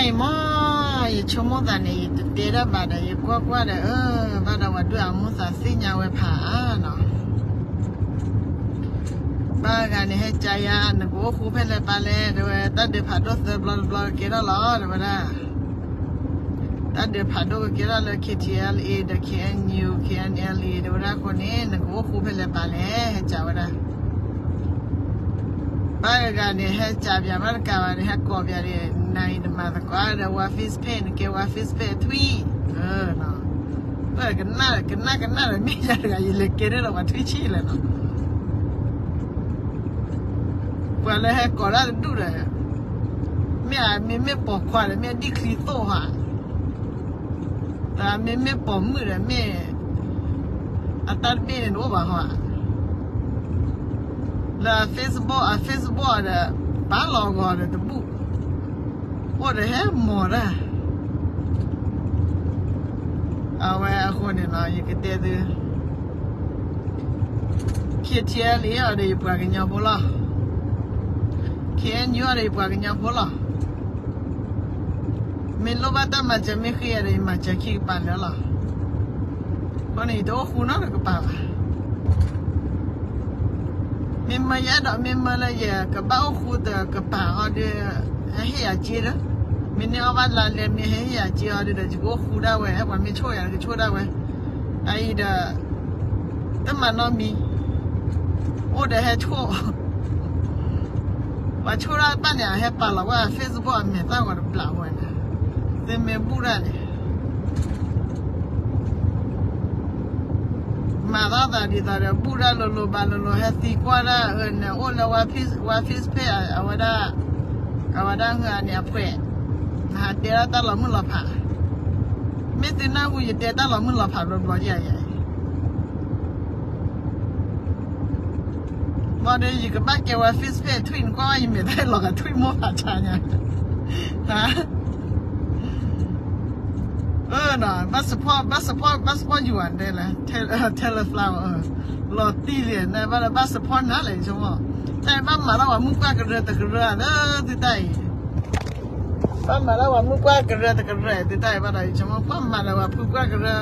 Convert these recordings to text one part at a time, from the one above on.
အံၤမ့ၢ် ယဆိကမိၣ်သးန့ၣ် ယတတဲတၢ်ဘၣ်ဒီး ယကွၢ်ကွၢ်ဒီး အၢ ဘၣ်ဒီးပှၤဒိၣ်အမိၢ်သးသ့ၣ်ညါဝဲဖးဧါနီၤ. ဘၣ်ဂၤန့ၣ်ဟဲကၠါယၤ နကအိၣ်ဃူဖဲလဲၣ်ပၢ်လဲၣ် တဲဝဲ တၢ်ဒုးဖးဒိၣ်သၢဘျီတဘျီကကဲထီၣ်လီၤ တဲဝဲဒၣ်. တၢ်ဒုးဖးဒိၣ်ကကဲထီၣ်လၢ KTLA ဒီး KNU KNLA တဲဝဲဒၣ်အဃိန့ၣ် နကအိၣ်ဃူဖဲလဲၣ်ပၢ်လဲၣ် ဟဲကၠါဝဲဒၣ်. ဘၣ်ဂၤဂၤန့ၣ် ဟဲကၠါပၠးမးတကးဘၣ်န့ၣ် ဟဲကိးပၠးန့ၣ် နၤအံၤနမၤသကိးဒီး ဝါ Facebook နကဲဝါ Facebook ထွံၣ် ကနၣ်ကနၣ်ကနၣ်ဒီး မ့ၢ်ယၤတဂၤ ယလဲၤကဲန့ၣ်ဒီးပှၤထွံၣ်ဆံးလဲၣ်နီၤ. ပှၤလၢဟဲကိးတၢ်တဒူၣ်ဒီး မ့ၢ်အမ့မ့ၢ်ပိာ်ခွါဒီး မ့ၢ်အဒံၣ်ချံသိၣ်ဟါ, တၢ်မ့မ့ၢ်ပိာ်မုၣ်ဒီး မ့ၢ်အတၢ်တဘ့ၣ်န့ၣ်တအိၣ်ဘၣ်ဟါ, လၢ Facebook အ Facebook ဒီး ပာ်လီၤဂီၤဒီးတဘူၣ်, အိၣ်ဒီးဟဲမီၤတၢ် အဝဲအဃိန့ၣ်နီၤ ယကတဲသု KTLA အီၤဒီးယပှၤကညီဖိလီၤ. KNU အီၤဒီးယပှၤကညီဖိလီၤ. မ့ၢ်လိၣ်ဘၣ်တၢ်မၤစၢၤမ့ၢ်ဃ့ယၤဒီး ယမၤစၢၤခံကပၤလၢာ်လီၤ. အဃိန့ၣ် ယတအိၣ်ဃူနီတကပၤဘၣ်. မ့ၢ်မၢယအဲၣ်ဒိးမ့ၢ်မၢလၢယကဘၣ်အိၣ်ဃူတကပၤအီၤဒီး ဟဲဟ့ၣ်ယၤစ့ဒီး, မ့ၢ်န့ၢ်အီၣ်ဘၣ်လါလဲ မ့ၢ်ဟဲဟ့ၣ်ယၤစ့အီၤဒီး ယကအိၣ်ဃူဒၣ်ဝဲ, ပှၤမ့ၢ်ဆိၣ်ယၤဒီးကဆိၣ်ဒၣ်ဝဲ. အအံၤဒီး တမၤနီတမံၤ, အိၣ်ဒီးဟဲဆိၣ်, ပှၤဆိၣ်တၢ်တဖၣ်န့ၣ် အဟဲပာ်လီၤဝဲ Facebook အမဲာ်သၣ်ဂီၤတဘျးဝဲန့ၣ်, သုမ့ၢ်ဘူၣ်တၢ်န့ၣ် မၤသးသးဒ်သိးဒီး ဘူၣ်တၢ်လိၤလိၤဘၣ်လိၤလိၤ ဟဲသံကွၢ်တၢ်အၢန့ၣ် အိၣ်လၢ ဝါ Facebook အဝဲဒၣ်, အဝဲဒၣ်ဟါန့ၣ်အဖှဲး, နဟးတဲဒၣ်တၢ်လီၤမုၢ်လီၤဖး, မ့ၢ်သုနၢ်ဟူယတဲတၢ်လီၤမုၢ်လီၤဖးဘျီဘျီယၤယၤ ဘၣ်ဒီး ယကဘၣ်ကဲဝဲ Facebook ထွံၣ် နကွၢ်ဝဲ ယမဲာ်သၣ်လီၤဂာ်ထွံၣ်မိၢ်ဖးဆါညါ, ဘၣ် support ဘၣ် support ဘၣ် support ယွၤဒဲလဲၣ်, Taylor Flower လီၤတံၢ်လံန့ၣ် ဘၣ်ဒီးဘၣ် support နၤလဲၣ် ယဆိကမိၣ်, တၢ်အံၤဘၣ်မၤလၢပှၤမုၣ်ပှၢ်ကရၢတကရၢဧါ လၢသုတၢ်အံၤ ဘၣ်မၤလၢပှၤမုၣ်ပှၢ်ကရၢတကရၢ သုတၢ်အံၤဘၣ်ဒီး ယဆိကမိၣ် ပှၤမၤလၢပှၤဖုပှၢ်ကရၢ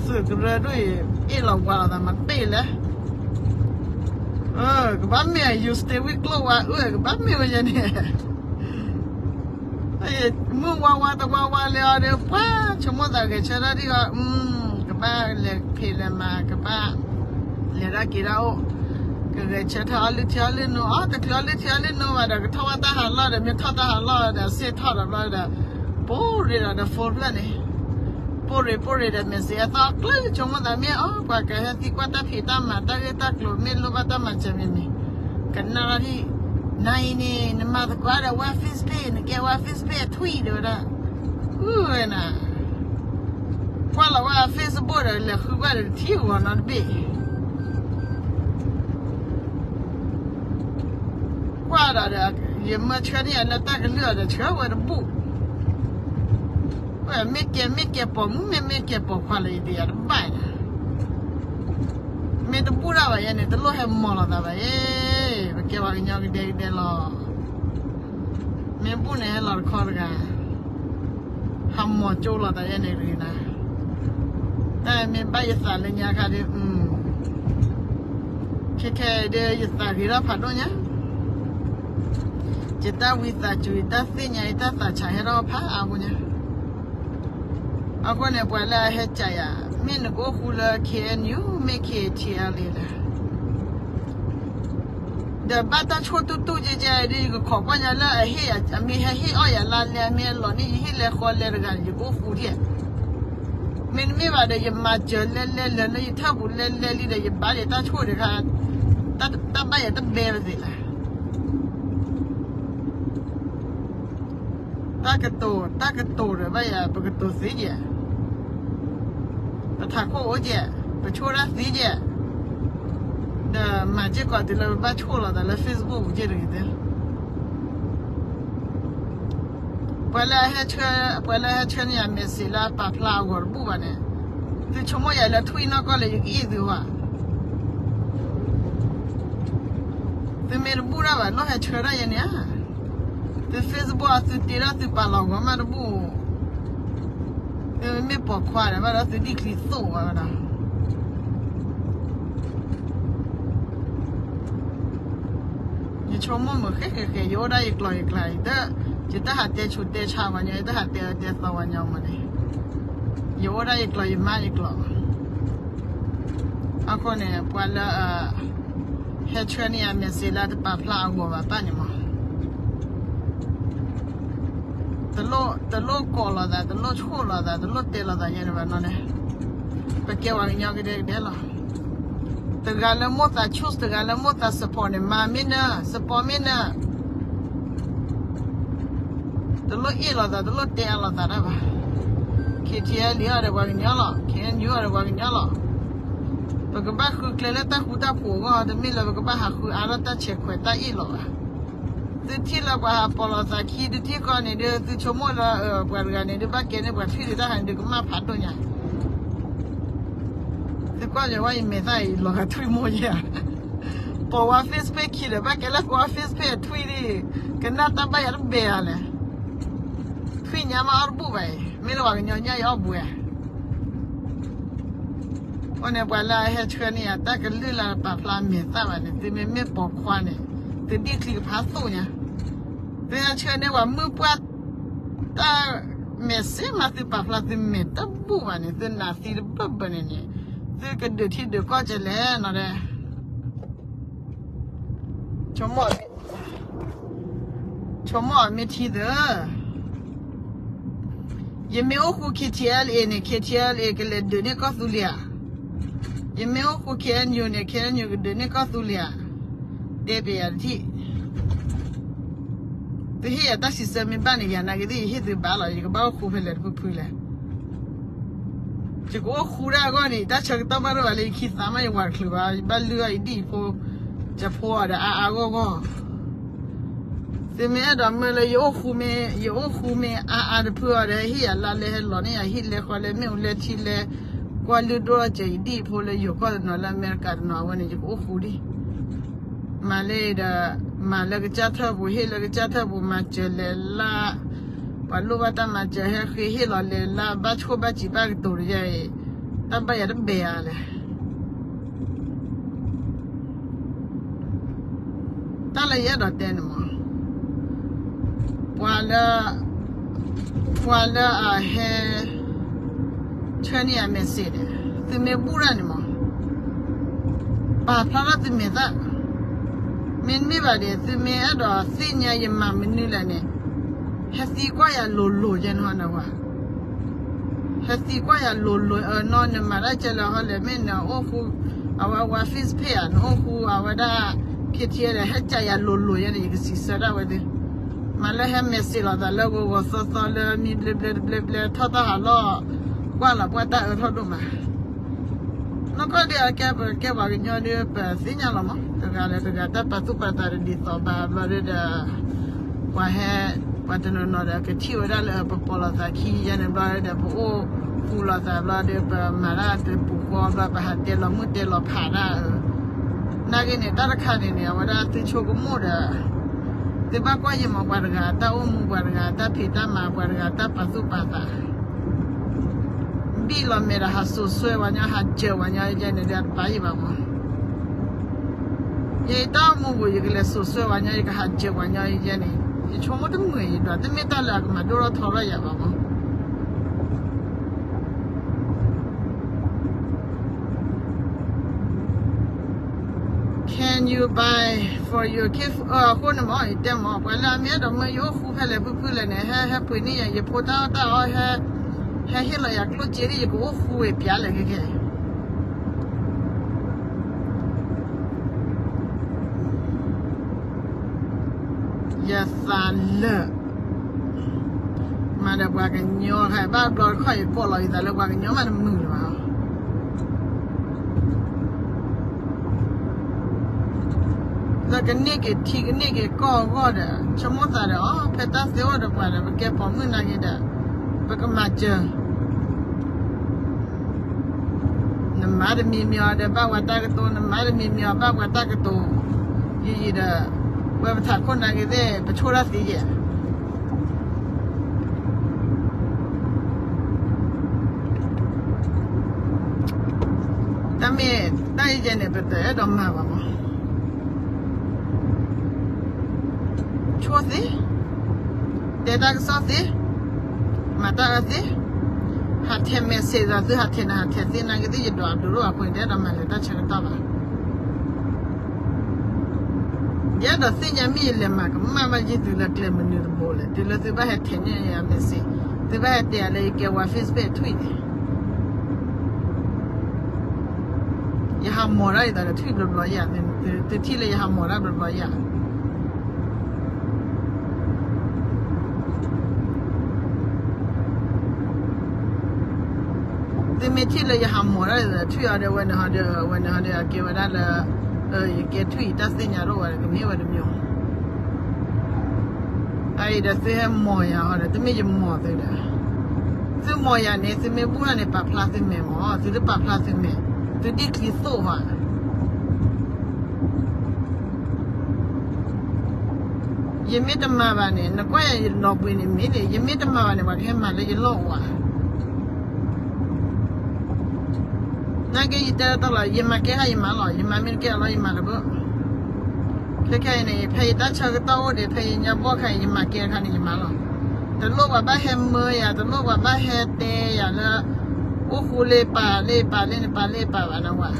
သုးကရၢဒိၣ်အံၤ အ့ၣ်လီၤဝါလီၤသးမးတဘ့ၣ်လဲၣ်, ကဘၣ်မ့ၢ် you stay with ကျိၣ်ဝါအၢ ကဘၣ်မ့ၢ်ဝဲယဲန့ၣ် မုၢ်ဝါဝါတဝါဝါလဲၤအီၤဒီး ပှၤဆိကမိၣ်သးဂဲၤဆၢထၢၣ်ဒံးအီၤ, ကဘၣ်လဲၤဖံးလဲၤမၤ ကဘၣ်လဲၤတၢ်က့ၤတၢ်အိၣ်, ကဂဲၤဆၢထၢၣ်အီၣ်လုၢ်ထံအီၣ်လုၢ်နိ အီၣ်တချုးအီၣ်လုၢ်ထံအီၣ်လုၢ်နိဘၣ်ဒီး ကထီၣ်ဝဲတၢ်ဟးလီၢ်ဒီး မ့ၢ်ထီၣ်တၢ်ဟးလီၢ်ဒီး စ့ၢ်ထီၣ်ဒီးဘျီဒီး ပိၢ်ရ့ဒီးဒီး phone ဖျၢၣ်န့ၣ်, ပိၢ်ရ့ပိၢ်ရ့ဒီး message အသီကျၢၤ ဆိကမိၣ်သးမ့ၢ်အီၤ ပှၤကဟဲသံကွၢ်တၢ်ဖံးတၢ်မၤ တၢ်ဂ့ၢ်တၢ်ကျိၤ မ့ၢ်လိၣ်ဘၣ်တၢ်မၤစၢၤမံၤမံၤ, ကနၣ်ထီၣ်ဒံး, နၤအံၤန့ၣ် နမၤသကိးဒီးဝဲ Facebook နကဲဝဲ Facebook ထွံၣ် တဲဝဲဒၣ်, အၢဝဲနၤ ကွၢ်လီၤဝဲ Facebook ဒီး လဲၤဃုကွၢ်ဒီးတထံၣ်အဂီၢ်နီတဘ့ၣ်, ကွၢ်ဒီးဒီး ယမၢဆှၢန့ၢ်ယၤလၢတၢ်ကလုၢ်အီၤဒီး ဆှၢဝဲတဘူၣ်, မ့ၢ်ကဲမ့ၢ်ကဲပိာ်မုၣ် မ့ၢ်မ့ၢ်ကဲပိာ်ခွါလၢယတယၤတဘၣ်န့ၣ်, မ့ၢ်တဘူၣ်တၢ်ဘၣ်ယဲန့ၣ် တလိၣ်ဟဲမီၤလီၤသးဘၣ်အံၤ, ပကဲပှၤကညီကဒဲကဒဲလီၤ, မ့ၢ်ဘူၣ်န့ၣ်ဟဲလီၤတခီတဂၤ ဟးမီၤကၠိလီၤသးယဲန့ၣ်တဂ့ၤနၤ, တၢ်မ့ၢ်ဘၣ်ယသးလၢညါခါဒီး, ခဲခဲအံၤဒီး ယသးဂ့ၤထီၣ်ဖးဒိၣ်ညါ, ယတၢ်ဝံသးစူၤ ယတၢ်သ့ၣ်ညါ ယတၢ်သးဆးဟဲထီၣ်ဖးအါပူၤညါ, အဃိန့ၣ် ပှၤလၢအဟဲကၠးယၤ မ့ၢ်နကအိၣ်ဃူလၢ KNU မ့ၢ် KTLA လဲၣ် ဒီးဘၣ်တၢ်ဆိၣ်တူၢ်တူၢ်ကဲကဲဒီး ယကခိးကွၢ်ညါလၢအဟ့ၣ်ယၤ အမ့ၢ်ဟဲဟ့ၣ်အီၣ်ယၤလါလဲ အမ့ၢ်အလီၤန့ၢ်ယဟ့ၣ်လဲဃီလဲတဂၤန့ၣ် ယကအိၣ်ဃူဒံး, မ့တမ့ၢ်ဘၣ်ဒီး ယမၤစၢၤလဲလဲလၢယထၢၣ်ပူၤလဲလဲလံဒီး ယဘၣ်ယတၢ်ဆိၣ်ဒီးခါ, တၢ်ဘၣ်ယတဘဲပသ့ၣ်လဲၣ် တၢ်ကတိၤ တၢ်ကတိၤဒီးဘၣ်ယၤ ပကတိၤသ့ကဲ, ပထးခိၣ်အိၣ်ကဲ, ပဆိၣ်တၢ်သ့ကဲ, ဒီးမၤစ့ၢ်ကီးတုၤလၢပဘၣ်ဆိၣ်လီၤသးလၢ Facebook ပူၤကဲတဂ့ၤသ့, ပှၤလၢအဟဲဆှၢ, ပှၤလၢအဟဲဆှၢန့ၢ်ယၤ message လၢအပာ်ဖျါအဂီၢ်တဘူၣ်ဘၣ်န့ၣ်, သုဆိကမိၣ်ယၤလၢထွံၣ်နီၢ်ကီၢ်လၢယကအ့ၣ်သုဧါ, သုမ့ၢ်တဘူၣ်တၢ်ဘၣ် လိၣ်ဟဲဆှၢတၢ်ယဲန့ၣ်ဧါ သု Facebook အသုတ့ထီၣ်သုပာ်လီၤဂီၤမးတဘူၣ်, သုမ့ၢ်ပိာ်ခွါဒီးဘၣ်ဒီးသုဒံၣ်ချံသိၣ်ဝဲဒီး ယဆိကမိၣ်မုာ်ဃဲဃဲဃဲ ယအိၣ်ဒၣ်ယကျိာ်ယကျါအံၤ, ယတဟးတဲဆူးတဲဆါပှၤညီ, ယတဟးတဲအၢတဲသီပှၤညီမးန့ၣ်, ယအိၣ်ဒၣ်ယကျိာ်ယမါယကျိာ်. အဃိန့ၣ် ပှၤလၢ ဟဲဆှၢန့ၢ်ယၤ message လၢတပာ်ဖျါအဂီၢ်ဘၣ်ပၢ်န့ၣ်မး တလိၣ်ကိးလိာ်သး, တလိၣ်ဆိၣ်လိာ်သး, တလိၣ်တဲလိာ်သးယဲန့ၣ်ဘၣ်နီၤန့ၣ်, ပကဲပှၤကညီကဒဲကဒဲလီၤ. တဂၤလၢမိၣ်သး choose, တဂၤလၢမိၣ်သး support န့ၣ် မၤမ့ၢ်နၢၤ, support မ့ၢ်နၢၤ, တလိၣ်အ့ၣ်လိာ်သး, တလိၣ်တဲအါလိာ်သးတၢ်ဘၣ်. KTLA အီၤဒီးပှၤကညီလီၤ, KNU အီၤဒီးပှၤကညီလီၤ. ပကဘၣ်ဃုကျဲလၢတၢ်ဃူတၢ်ဖိးအဂီၢ်, တမ့ၢ်လၢပကဘၣ်ဟးဃုအါထီၣ်တၢ်ဆဲးခွဲးတၢ်အ့ၣ်လိာ်ဘၣ်. သုထံၣ်လၢပှၤဟးပိာ်လိာ်သးခံတထံၣ်ဃီန့ၣ်ဒီး သုဆိကမိၣ်လၢ ပှၤတဂၤန့ၣ်ဒီး ဘၣ်ကဲန့ၢ်ပှၤထွံၣ်ဒံးတၢ်ဟးန့ၣ်ဒီး ကမၣ်ဖးဒိၣ်ညါ. သုကွၢ်ယဝဲ ယမဲာ်သၣ်အံၤလီၤဂာ်ထွံၣ်မိၢ်ယဲၢ်ဧါ. ပိာ်ဝဲ Facebook ခံဒီး ဘၣ်ကဲလၢကိးဝဲ Facebook ထွံၣ်ဒံး, ကနၣ်တၢ်ဘၣ်ယၤတဘဲဧါလဲၣ်. ထွံၣ်ညါမးအီၣ်တဘူၣ်ဘၣ်အံၤ, မ့ၢ်လၢပှၤကညီညါအံၤအီၣ်ဘှဲဧါ. အဃိန့ၣ် ပှၤလၢအဟဲဆှၢန့ၢ်ယၤ တၢ်ကလုၢ်လၢပာ်ဖျါမဲာ်သၣ်ဘၣ်န့ၣ် သုမ့မ့ၢ်ပိာ်ခွါန့ၣ် သုဒံၣ်ချံကဖးသိၣ်ညါ. သုဟဲဆှၢန့ၢ်ပှၤမုၢ်ပှၢ် တၢ် message မး သုပာ်ဖျါသုမဲာ်တဘူၣ်ဘၣ်န့ၣ် သုနာ်သံတဘၢၣ်ဘၢၣ်န့ၣ်န့ၣ် သုကဒုးထံဒုးကီၢ်ကလဲၣ်နီၤဒဲး. ဆိကမိၣ်အမ့ၢ်ထံသၢ ယမ့ၢ်အိၣ်ဃူ KTLA န့ၣ် KTLA ကလဲၤဒုးန့ၢ်ကီၢ်သူလ့ၤဧါ. ယမ့ၢ်အိၣ်ဃူ KNU န့ၣ် KNU ကဒုးန့ၢ်ကီၢ်သူလ့ၤဧါ. တဲပယၤတထံၣ်. သုဟ့ၣ်ယၤတၢ်စံးဆၢမ့ၢ်ဘၣ်န့ၣ် ယၤနာ်က့သ့ၣ် ယဟ့ၣ်သုဘၣ်လီၤ. ယကဘၣ်အိၣ်ဃူဖဲလဲၣ်တဖုဖုလဲၣ်. ယကအိၣ်ဃူဒၣ်အဂီၢ်န့ၣ် တၢ်ဆၢကတီၢ်ဘၣ်ဒိၣ်ဘၣ်လၢယခံသးမး ယဝၤတချုးဘၣ်, ယဘၣ်လုၢ်အီၣ်ယဒံၣ်ဖိ, ယဖိအီၤဒီးအါအါဂီၢ်ဂီၢ်. သုမ့ၢ်အဲၣ်ဒိးမၢလၢယအိၣ်ဃူမ့ၢ်, ယအိၣ်ဃူမ့ၢ်အါအါတဖုအီၤဒီး ဟ့ၣ်ယၤလါလဲ ဟဲလီၤန့ၢ်ယၤဟံၣ်လဲဃီလဲ မ့ၣ်အူလဲထံလဲ, ကွၢ်လုၢ်ဒိၣ်ထီၣ်စၢၤယဒံၣ်ဖိလၢယိၤကီၢ်တနီၤ လၢအမဲရကၤတနီၤ အဝဲန့ၣ် ယကအိၣ်ဃူဒံး. မၤလၢဒီး မၤလၢကစၢ်ထၢၣ်ပူၤ ဟ့ၣ်လၢကစၢ်ထၢၣ်ပူၤ မၤစၢၤလဲၤလၢ်, ပှၤလိၣ်ဘၣ်တၢ်မၤစၢၤ ဟဲဃ့ဟ့ၣ်လီၤလဲၤလၢ် ဘၣ်ဆိၣ်ဘၣ်စံးဘၣ်ကတိၤတယဲအံၤ, တၢ်ဘၣ်ယၤတဘဲဧါလဲၣ်. တၢ်လၢယအဲၣ်ဒိးတဲန့ၣ်မး, ပှၤလၢ, ပှၤလၢအဟဲ ဆှၢန့ၢ်ယၤ message န့ၣ် သုမ့ၢ်ဘူၣ်တၢ်န့ၣ်မး, ပာ်ဖျါထီၣ်သုမဲာ်သၣ်, မ့တမ့ၢ်ဘၣ်ဒီး သုမ့ၢ်အဲၣ်ဒိးသ့ၣ်ညါယမၤမနုၤလဲၣ်န့ၣ်, ဟဲသံကွၢ်ယၤလိၤလိၤယဲန့ၣ်ဟီနဝၤ ဟဲသံကွၢ်ယၤလိၤလိၤ အၢ နီၢ် နမၤတၢ်ကဲလၢဟီလဲၣ် မ့ၢ်နအိၣ်ဃူ, အဝဲဝါ Facebook ဧါ နအိၣ်ဃူအဝဲဒၣ် KTLA ဒီး ဟဲကးယၤလိၤလိၤယဲန့ၣ် ယကစံးဆၢဒၣ်ဝဲသ့ၣ်, မၤလၢဟဲ message လိာ်သးလၢဂီၤဂီၤသီသီလၢမံဘျဲဘျဲတဘျဲဘျဲ ထီၣ်တၢ်ဟးလီၢ်, ကွၢ်လီၤပှၢ်တၢ်အၢထီၣ်ဒိၣ်မး နီၢ်ကီၢ်ဒ်အကဲ ပကဲပှၤကညီဒီး ပသ့ၣ်ညါလီၤမး တဂၤလၢတဂၤ တၢ်ပာ်သူၣ်ပာ်သးတဒ်သိးဘၣ်ဘျီဒီး, ပှၤဟဲ, ပှၤတနီၤနီၤဒီး ကထံၣ်ဝဲဒၣ်လၢပပိာ်လိာ်သးခံယဲန့ၣ်ဘျီဒီး ပအိၣ်ဃူလိာ်သးဘျီဒီး ပမၤတၢ်တပူၤဃီဘျီ ပဟးတဲလီၤမုၢ်တဲလီၤဖးတၢ်, နာ်က့န့ၣ် တၢ်တခါန့ၣ်န့ၣ် အဝဲဒၣ်သုဆိကမိၣ်ဒီး သုဘၣ်ကွၢ်ယံၤမး ပှၤတဂၤတၢ်အိၣ်မူ ပှၤတဂၤတၢ်ဖံးတၢ်မၤ ပှၤတဂၤတၢ်ပာ်သူၣ်ပာ်သး ဘံၣ်လီၤမဲာ်ဒီးဟးစိာ်ဆွဲပှၤညီ ဟးစၢၤပှၤညီယဲန့ၣ်ဒီး တဘၣ်ယံၤဘၣ်မး, ယတၢ်အိၣ်မူပူၤ ယကလဲၤစိာ်ဆွဲပှၤညီ ယကဟးစၢၤပှၤညီယဲန့ၣ် ယဆိကမိၣ်တမုာ်ယံၤဒီး တမ့ၢ်တၢ်လၢအကမၤဒိၣ်ထီၣ်ထီထီၣ်ယၤဘၣ်မး Can you buy for your kid? အဃိန့ၣ်မး ယတဲမး ပှၤလၢအမ့ၢ်အဲၣ်ဒိးမၢယအိၣ်ဃူဖဲလဲၣ်ဖုဖုလဲၣ်န့ၣ် ဟဲဟဲပှ့ၤန့ၢ်ယၤ ယဖိတၢ်အီၣ်တၢ်အီ ဟဲဟ့ၣ်လီၤယၤကျိၣ်စ့ဒ် ယကအိၣ်ဃူဝဲပျါလဲၣ်ခဲခဲ ယသးလၢာ် မၤဒီးပှၤကညီ ဟဲဘၣ်ဘျီတခီၣ် ယကိးလီၤယသးလၢပှၤကညီမးတမုာ်လၢၤဘၣ်. လၢကန့ၢ်က့ၤထံကန့ၢ်က့ၤကီၢ်အဂီၢ်ဒီး ဆိကမိၣ်သးဒီး အီ ဖဲတၢ်သ့အိၣ်ဒီးပှၤဒီး ပကဲပိာ်မုၣ်နာ်က့ဒီး ပကမၤစၢၤ နမၤတမံၤမံၤအီၤဒီး ဘၣ်ပှၤတၢ်ကတိၤ, နမၤတမံၤမံၤအီၤ ဘၣ်ပှၤတၢ်ကတိၤ, ယံာ်ယံာ်ဒီး ဝဲပထးခိၣ်နာ်က့သ့ၣ် ပဆိၣ်တၢ်သ့ယဲၢ် ယဲန့ၣ် ပတအဲၣ်ဒိးမၤဘၣ်မး. ဆိသ့, တဲတၢ်ကစီၣ်သ့, မၤတၢ်အၢသ့, ဟးထဲး message ဒီး သုဟးထဲးနၤဟးထဲးသ့ နာ်က့သ့ၣ် ယဒွးအဒိးရိၣ်အဃိန့ၣ် တအဲၣ်ဒိးမၤလၢၤတၢ်ဆၢကတီၢ်ဘၣ်. ယအဲၣ်ဒိးသ့ၣ်ညါမ့ၢ်ယလဲၤမၤကမၣ်ဘၣ်ယသုလၢကျဲမနုၤတဘိလဲၣ်, တုၤလၢသုဘၣ်ဟဲထဲးန့ၢ်ယၤ message, သုဘၣ်ဟဲတဲယၤလၢယကဲဝၤ Facebook ထွံၣ်န့ၣ် ယဟးမိၢ်တၢ်ဒ်သိးဒီးထွံၣ်ဘျီဘျီယၤ, သုထံၣ်လၢယဟးမိၢ်တၢ်ဘျီဘျီယၤ. သုမ့ၢ်ထံၣ်လၢယဟးမိၢ်တၢ်ဒ်သိးထွံၣ်အီၤဒီး ဝဲန့ၣ်ဟီဒီး ဝဲန့ၣ်ဟီဒီး အကဲဝဲဒၣ်လၢ ယကဲထွံၣ်အံၤ တၢ်သ့ၣ်ညါတအိၣ်ဝဲဒီး ကမ့ၢ်ဝဲတမံၤ. အအံၤဒီးသုဟဲမိၢ်ယၤဟီဒီး တမ့ၢ်ယမိၢ်သုဒီး သုမိၢ်ယၤန့ၣ် သုမ့ၢ်ဘူၣ်တၢ်န့ၣ် ပာ်ဖျါသုမဲာ်မး, သုတပာ်ဖျါသုမဲာ်, သုဒ်ချံသိၣ်ဟီ. ယမ့ၢ်တမၤဘၣ်န့ၣ် နကွၢ်ယၤယလီၤဘှံးန့ၣ်မ့ၢ်န့ၣ် ယမ့ၢ်တမၤဘၣ်န့ၣ် ပှၤကဟဲမၤလၢယလီၢ်အိၣ်ဧါ. နာ်က့ယတဲတၢ်လီၤ, ယမၤကဲခါယမၤလီၤ, ယမၤမ့ၢ်တကဲအလီၢ်ယမၤတဘၣ်. ခဲခဲအံၤန့ၣ် ဖဲယတၢ်ဆၢကတီၢ်အိၣ်ဒီး ဖဲယညါဘီၣ်ခါအံၤ ယမၤကဲတခါန့ၣ် ယမၤလီၤ. တလိၣ်ပှၤဘၣ်ဟဲမၢယၤ, တလိၣ်ပှၤဘၣ်ဟဲတဲယၤလၢ အိၣ်ဃူလ့ပာ်လ့ပာ်လ့န့ၣ် ပာ်လ့ပာ်ဘၣ်နဝၤ.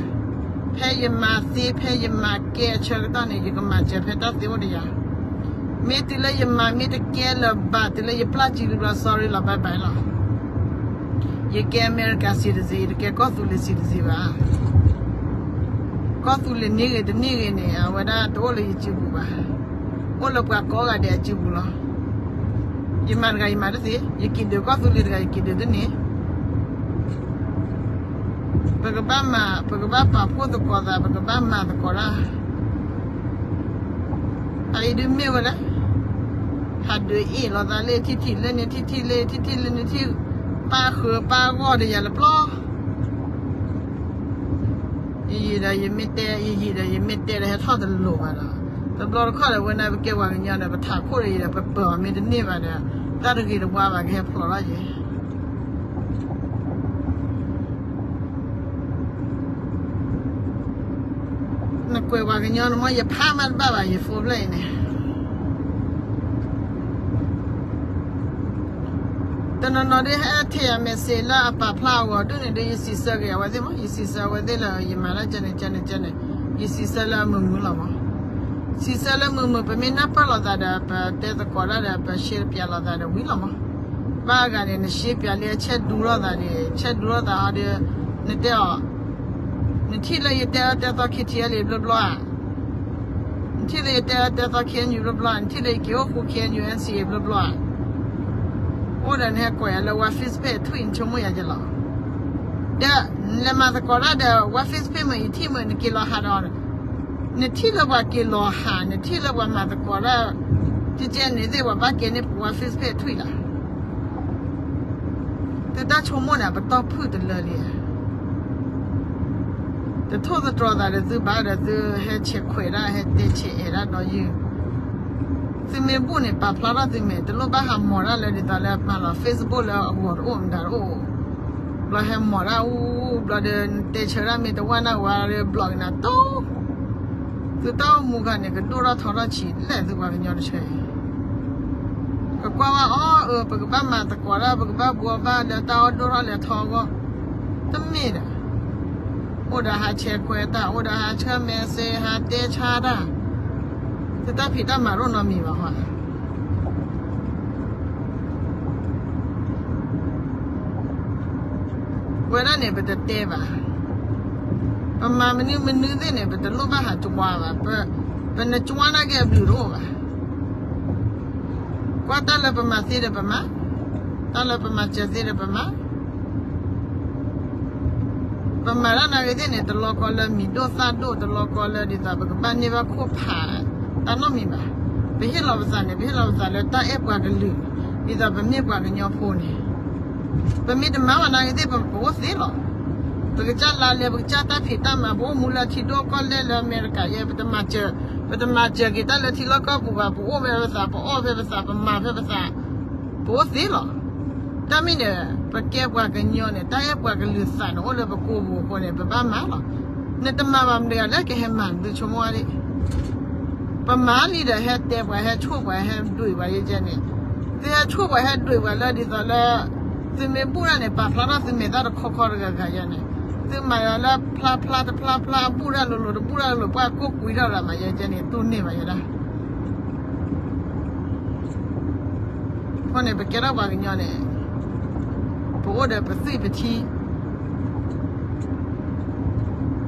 ဖဲယမၤသ့ ဖဲယမၤကဲအဆၢကတီၢ်န့ၣ် ယကမၤစၢၤဖဲတၢ်သ့အိၣ်ဒီးယၤ. မ့ၢ်တုၤလၢယမၤမ့ၢ်တကဲလၢၤဘၣ် တုၤလၢယပျၢ်စုလံဘျီ sorry လီၤ bye bye လီၤ. ယကဲအမဲရကၤ citizen, ယတကဲကီၢ်သူလ့ၤ citizen ဘၣ်. ကီၢ်သူလ့ၤန့ၢ်ဂ့ၤတန့ၢ်ဂ့ၤန့ၣ် အဝဲဒၣ်တအိၣ်လၢယစုပူၤဘၣ်. အိၣ်လၢပှၤကိးဂၤဒဲးအစုပူၤလီၤ. ယမၤတဂၤယမၤတသ့, ယက့ၤဒုးကီၢ်သူလ့ၤတဂၤ ယက့ၤဒုးတန့ၢ်. ပကဘၣ်မၤ ပကဘၣ်ပာ်ဖှိၣ်သကိးသး, ပကဘၣ်မၤသကိးတၢ်. အအံၤဒုးမ့ၢ်ဝဲလဲၣ်, ဟးဒုးအ့ၣ်လိာ်သးလၢထံၣ်ထံၣ်လၢန့ၣ် ထံၣ်ထံၣ်လၢ ထံၣ်ထံၣ်လၢန့ၣ် ထံၣ် ပၢ်ဃုာ်ပၢ်ဂီၢ်ဒီးယၤလၢပျီ. ယယံာ်ဒီးယမ့ၢ်တဲ ယယံာ်ဒီးယမ့ၢ်တဲဒီးဟဲထီၣ်တလိၤဘၣ်ဒီး တဘျီတခီၣ်ဒီး ဝဲန့ၣ်ပကဲပှၤကညီဒီး ပထးခိၣ်ဒီးယဒီး ပပၢၤအီၤမ့ၢ်တန့ၢ်ဘၣ်ဒီး တၢ်တဂ့ၤတဝါဘၣ်ကဟဲဖျိးထီၣ်ယဲ နကွဲးပှၤကညီန့ၣ်မ့ၢ် ယဖးမးတဘၣ်ဘၣ် ယ phone ဖျၢၣ်အံၤန့ၣ် တနီၤနီၤဒ်ဟဲထဲးယၤ message လၢအပာ်ဖျါအဂီၢ်ဒ်န့ၣ်ဒီး ယစံးဆၢက့ၤအဝဲသ့ၣ်မး, ယစံးဆၢအဝဲသ့ၣ်လၢယမၤတၢ်ကဲန့ၣ်ကဲန့ၣ်ကဲန့ၣ်, ယစံးဆၢလၢအမုာ်မုာ်လီၤမး. စံးဆၢလၢမုာ်မုာ် ပမ့ၢ်နၢ်ပၢၢ်လိာ်သးဒီး ပတဲသကိးတၢ်ဒီး ပရှဲပၠးလိာ်သးဒီးဝံၤလီၤမး. ဘၣ်အဂၤန့ၣ် နရှဲပၠးလၢအဆဲးဒူလိာ်သးန့ၣ် ဆဲးဒူလိာ်သးဟီဒီး နတဲအီၤ နထံၣ်လၢယတဲအၢတဲသီ KTLA ဘျီဘျီဧါ, နထံၣ်လၢယတဲအၢတဲသီ KNU ဘျီဘျီဧါ, နထံၣ်လၢယက့ၤအိၣ်ဃူ KNU NCA ဘျီဘျီဧါ. အိၣ်ဒီးနဟဲကွဲးယၤလၢ Why Facebook ထွံၣ် နဆိကမိၣ်ယၤကလီၤ. ဒီးနလဲၤမၤသကိးတၢ်ဒီး Why Facebook မ့ၢ်ယထံၣ်မ့ၢ်နက့ၤလီၤဟးဒီး နထံၣ်လၢပှၤက့ၤလီၤဟး နထံၣ်လၢပှၤမၤသကိးတၢ် ကဲကဲန့ၣ်သ့ၣ် ပှၤဘၣ်ကဲန့ၢ် Why Facebook ထွံၣ်လီၤ. သုတၢ်ဆိကမိၣ်န့ၣ် ပတီၢ်ဖုၣ်တလၢလံဧါ. တထိၣ်သတြီၤသးဒီးသုဘၣ်ဒီး သုဟဲဆဲးခွဲးတၢ် ဟဲတဲဆဲးအဲးတၢ်ဒီးယုၢ်. သုမ့ၢ်ဘူၣ်န့ၣ် ပာ်ဖျါထီၣ်သုမဲာ်, တလိၣ်ဘၣ်ဟးမီၤတၢ်လၢဒ်သိးလၢမၤလီၤ Facebook လၢအဂီၤတအိၣ်မတၤတအိၣ်. ဘျီဟဲမီၤတၢ်အူ ဘျီဒီး နတဲဆၢတၢ်မ့ၢ်တဝၢ်နၢ်ဝါဒီး block က့ၤနၤတိၢ်. သုတၢ်အိၣ်မူခါန့ၣ် ကဒိၣ်ထီၣ်ထီထီၣ်ဆံးလဲၣ်သုပှၤကညီတဆၢအံၤ. ကကွၢ်ဝဲအီၤအၢ ပကဘၣ်မၤသကိးတၢ် ပကဘၣ်ဘှီဘၣ်လၢတၢ်အိၣ်ဒိၣ်ထီၣ်လဲၤထီအဂီၢ် တမ့ၢ်ဒီး အိၣ်ဒီးဟးဆဲးခွဲးတၢ် အိၣ်ဒီးဟးဆှၢ message ဟးတဲဆါတၢ် သုတၢ်ဖံးတၢ်မၤတအိၣ်နီတမံၤဘၣ်ဃီ ဝဲဒၣ်န့ၣ် ပတတဲဘၣ်. ပမၤမနုၤမနုၤသ့ၣ်န့ၣ် ပတလိၣ်ဘၣ်ဟးကွၢ်ဘၣ်. ပနကွၢ်နာ်က့အဘျုးတအိၣ်ဘၣ်. ကွၢ်တၢ်လၢပမၤသ့ဒီးပမၤ, တၢ်လၢပမၤစၢၤသ့ဒီးပမၤ ပမၤတၢ်နာ်ဂ့ၤသ့ၣ်န့ၣ် တလီၤကီလၢမံၤဒိၣ်သၣ်ဒိၣ် တလီၤကီလၢဒ်သိးပကဘၣ်န့ၢ်ဘၣ်ခိၣ်ဖးတၢ်နီတမံၤဘၣ်. ပဟ့ၣ်လီၤပသးန့ၣ် ပဟ့ၣ်လီၤပသးလၢတၢ်အဲၣ်ပှၤကလုာ် ဒ်သိးပမ့ၢ်ပှၤကညီဖိန့ၣ် ပမ့ၢ်တမၤဘၣ်နာ်ဂ့ၤသ့ၣ် ပကအိၣ်သ့လီၤ. ပကစၢ်လါလဲ ပကစၢ်တၢ်ဖံးတၢ်မၤ ပအိၣ်မူလၢထံဒိၣ်ကီၢ်လဲၢ်လၢအမဲရကၤယဲ ပတမၤစၢၤ ပတမၤစၢၤက့ၤတၢ်လၢထံလီၢ်ကီၢ်ပူၤဘၣ် ပအိၣ်ဖဲပသး ပအီၣ်ဖဲပသး ပမၤဖဲပသး ပအိၣ်သ့လီၤ. တၢ်မ့ၢ်န့ၣ် ပကဲပှၤကညီန့ၣ် တၢ်အဲၣ်ပှၤကလုာ်သးန့ၣ် အိၣ်လၢပကိာ်ပူၤအဃိန့ၣ် ပဘၣ်မၤလီၤ. နတမၤဘၣ်မတၤတဂၤလၢကဟဲမၤ သုဆိကမိၣ်ဝဲဒၣ်. ပမၤလံဒီး ဟဲတဲပှၤ ဟဲဆိၣ်ပှၤ ဟဲဒွဲၣ်ပှၤယဲကဲန့ၣ်, သုဟဲဆိၣ်ပှၤ ဟဲဒွဲၣ်ပှၤလၢဒ်သိးလၢ သုမ့ၢ်ဘူၣ်တၢ်န့ၣ် ပာ်ဖျါထီၣ်သုမဲာ်သၣ်တခီခီတဂၤဂၤယဲန့ၣ်, သုမၤယၤလၢဖျါဖျါတဖျါဖျါ အဘူၣ်တၢ်လိၤလိၤ တဘူၣ်တၢ်လိၤလိၤ ပှၤကိးကွံာ်ထီၣ်ရၤမးယဲကဲန့ၣ် တူၢ်န့ၢ်ဘၣ်ယဲဒၣ်. အဃိန့ၣ် ပကဲထီၣ်ပှၤကညီန့ၣ် ပအိၣ်ဒီးပသွံၣ်ပထံ,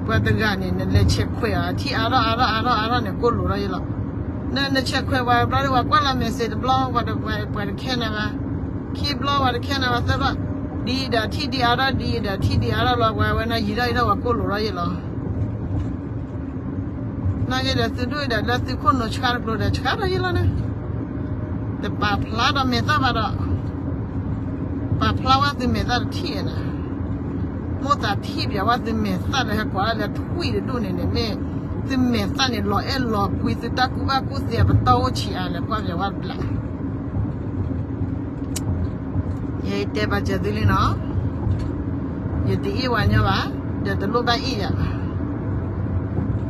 ပှၤတဂၤန့ၣ် နလဲၤဆဲးခွဲးအီၤ အထံၣ်အါထီၣ်အါထီၣ်အါထီၣ်အါထီၣ်န့ၣ် ကိၢ်လိာ်ထီၣ်ယဲလီၤ. န နဆဲးခွဲးပှၤတဘျီဒီး ပှၤကွၢ်လီၤ message တဘျီ ပှၤတခဲနၤဘၣ်, ခံဘျီ ပှၤတခဲနၤဘၣ် သၢဘျီ, ဒ်အံၤဒီးထံၣ်ဒံးအါထီၣ် ဒ်အံၤဒီးထံၣ်ဒံးအါထီၣ်လီၤ ပှၤဝဲနီၤယံာ်ထီၣ်ယံာ်ထီၣ် ပှၤကိၢ်လိာ်ထီၣ်ယဲလီၤ. နာ်က့ဒီး သုဒိၣ်ဒီး လၢသုခိၣ်နူာ်ဆှါတကျိၤဒီး ဆှါထီၣ်ယဲလီၤန့ၣ်, တပာ်ဖျါဒီးမဲာ်သၣ်ဘၣ်ဒီး ပာ်ဖျါဝဲသုမဲာ်သၣ်တထံၣ်နၤ, မိၣ်သးထံၣ်ပၠးဝဲသုမဲာ်သၣ်လၢဟဲကိးဒၣ်လၢထွံၣ်တဒူၣ်န့ၣ်န့ၣ် မ့ၢ်သုမဲာ်သၣ်န့ၣ် လီၤအဲၣ်လီၤကွံ သုတၢ်ကူၣ်ဘၣ်ကူၣ်သ့အပတီၢ်အိၣ်ဆံးအါလဲၣ် ကွၢ်ပၠးဝဲတဘျး ယတဲဘၣ်စၢၤသုလံနီၤ, ယတအ့ၣ်ဝဲညီဘၣ်, ဒီးတလိၣ်ဘၣ်အ့ၣ်ယၤဘၣ်.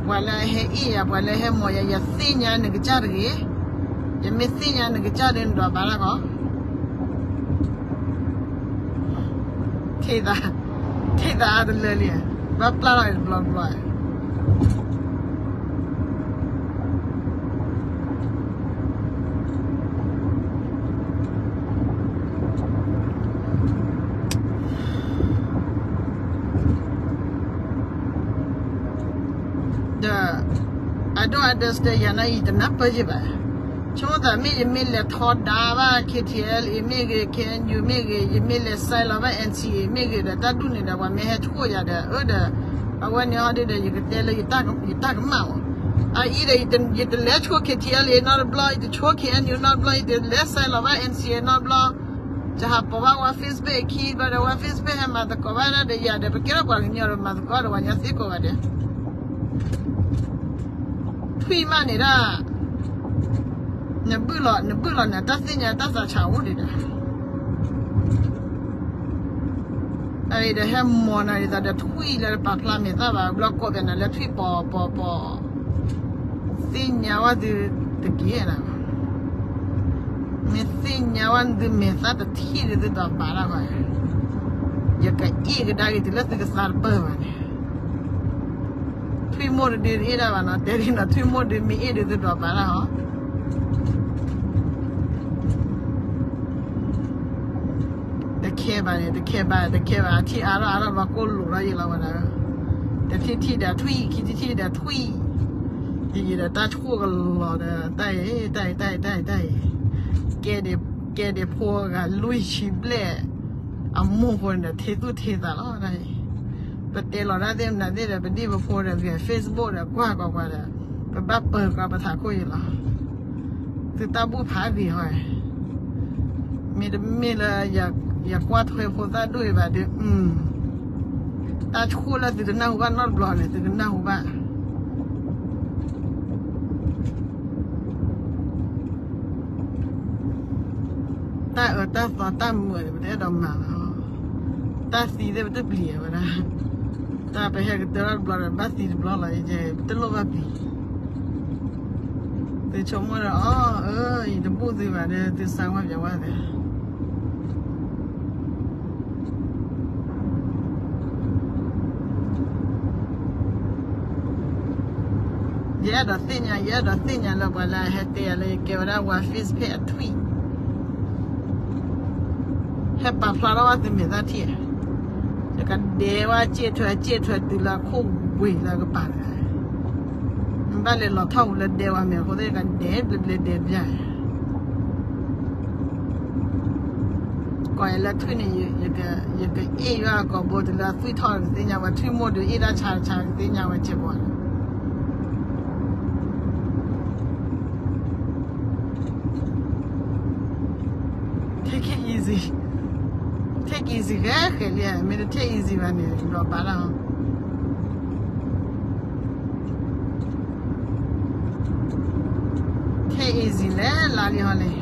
ပှၤလၢအဟဲအ့ၣ်ယၤ ပှၤလၢအဟဲမီၤယၤ ယသ့ၣ်ညါနကစၢ်တဂ့ၤ, ယမ့ၢ်သ့ၣ်ညါနကစၢ်ဒီး နဒွးဘၣ်တၢ်ကီ ထံၣ်သး, ထံၣ်သးအါတလၢလံ, ဘၣ်ပျၢ်ထီၣ်တဘျီဘျီ ဒီး I don't understand ယၤန့ၣ် ယတနၢ်ပၢၢ်ယဘၣ်. ဆိကမိၣ်သးမ့ၢ်ယမ့ၢ်လဲၤထီဒါဘၣ် K T L A မ့ၢ်ဂ့ၤ K N U မ့ၢ်ဂ့ၤ ယမ့ၢ်လဲၤ sign လီၤဘၣ် N C A မ့ၢ်ဂ့ၤဒီး တၢ်ဒူၣ်န့ၣ်ဒီး ပှၤမ့ၢ်ဟဲဆိၣ်ယၤဒီး အၢဒီး အဝဲန့ၣ်ဟီဒ်ဒီး ယကတဲလၢယတၢ်ကမၣ်မး, အအံၤဒီး ယတလဲၤဆိၣ် K T L A နီတဘျီ ယတဆိၣ် K N U နီတဘျီ ယတလဲၤ sign လီၤဘၣ် N C A နီတဘျီ ယဟးပိာ်ဘၣ်ဝဲ Facebook ခံဘျီဒီး ဝဲ Facebook ဟဲမၤသကိးဘၣ်ဒီးယၤဒီး ပကဲထီၣ်ပှၤကညီဒီး မၤသကိးဒီးပှၤကညီသ့ကိးဂၤဒဲး ထွံၣ်မးန့ၣ်ဒၣ် နဘုၣ်လီၤ နဘုၣ်လီၤန့ၣ် တၢ်သ့ၣ်ညါတၢ်သးဆးအိၣ်ဒံးဒီး အအံၤဒီးဟဲမီၤနၤဒ်သိးဒီးထွံၣ်လၢတပာ်ဖျါမဲာ်သၣ်ဘၣ် ဘျီကိးပနၤလၢထွံၣ်ပီၤပီၤပီၤ သ့ၣ်ညါဝဲသုတက့ၢ်နၤ, မ့ၢ်သ့ၣ်ညါဝဲသုမဲာ်သၣ်တထံၣ်ဒီးသုဒွးဘၣ်တၢ်ဘၣ်, ယကအ့ၣ်ကဒါက့ၤတုၤလၢသုကသါတပၢၢ်ဘၣ်န့ၣ်, ထွံၣ်မိၢ်တဒုတအ့ၣ်ဒၣ်ဘၣ်နီၤ တဲဒ်နီၤ ထွံၣ်မိၢ်ဒုမ့ၢ်အ့ၣ်ဒုးသုဒွးဘၣ်တၢ်ဟီ တခဲဘၣ်န့ၣ် တခဲဘၣ် တခဲဘၣ် အထံၣ်အါထီၣ်အါထီၣ်ဘျီကိၢ်လိာ်ထီၣ်ယဲလီၤဝဲဒၣ်, တထံၣ်ထံၣ်ဒီးထွံၣ် ခံထံၣ်ထံၣ်ဒီးထွံၣ်, ယယံာ်ဒီးတၢ်ဆိၣ်ကလီၤဒီး တၢ်အံၤ တၢ်အံၤ တၢ်အံၤ တၢ်အံၤ ကဲဒံး ကဲဒံးဖိဂၤလွံၢ်ဆံဘျဲၣ်, အမိၢ်ဖိန့ၣ်ဒီးထံသူၣ်ထံသးလီၤတၢ်အံၤ, ပတဲလီၤတၢ်သ့ၣ်မနုၤသ့ၣ်ဒီး ပဒံၣ်ပဖိဒီးဂဲၤ Facebook ဒီးကွၢ်ကွၢ်ကွၢ်ဒီး ပဘၣ်ပၢၤကွၢ်ပထးခိၣ်ယံလီၤ. သုတၢ်ဘူၣ်ဖးဂ့ၤဟီ, မ့တမ့ၢ်လၢ ယကွၢ်ထွဲဖိသၣ်ဒိၣ်အံၤဘၣ်ဒီး တၢ်ဆိၣ်လၢသုတနၢ်ဟူဘၣ်နီတဘျီန့ၣ် သုကနၢ်ဟူဘၣ် တၢ်အၢတၢ်သီတၢ်မုာ်န့ၣ် ပတအဲၣ်ဒိးမၤဘၣ်, တၢ်သံသ့ၣ်ပတပျံၤဝဲဒၣ်, တၢ်ပဟဲကတၢၢ်ထီၣ်တဘျီဒီး ဘၣ်သံတဘျီလီၤ, ပတလိၣ်ဘၣ်ပျံၤ, သုဆိကမိၣ်ဒီး အီ အၢ ယတဘူၣ်သုဘၣ်ဒီး သုစါဝါပျဲဝါသ့ ယအဲၣ်ဒိးသ့ၣ်ညါ ယအဲၣ်ဒိးသ့ၣ်ညါလၢပှၤလၢအဟဲတဲယၤလၢယကဲဝဲဒၣ် ဝါ Facebook အထွံၣ်, ဟဲပာ်ဖျါထီၣ်ဝဲသုမဲာ်သၣ်ထံၣ်, ယကဒဲဝဲစ့ၣ်ထွဲစ့ၣ်ထွဲတုၤလၢအခိၣ်ဝ့ၤလၢကပၤတဂၤ, နဘၣ်လဲၤလီၤထီၣ်ဝံၤလၢဒဲဝဲမဲာ်အဃိသ့ၣ် ယကဒဲဘျဲဘျဲဒဲဘျဲ ကိးယၤလၢထွံၣ်န့ၣ် ယကအ့ၣ်ယွၤအကိာ်ဘိတုၤလၢအသွံၣ်ထီၣ်ကသ့ၣ်ညါဝဲ ထွံၣ်မိၢ်ဒုးအ့ၣ်တၢ်ဆါတဆါ ကသ့ၣ်ညါဝဲစဲးဘီ Take it easy, take it easy ဃဲဃဲလံ, မ့ၢ်တ take it easy ဘၣ်န့ၣ် ဒီးဘၣ်လီၤ take it easy လဲၣ် လါလံဟီလဲၣ်,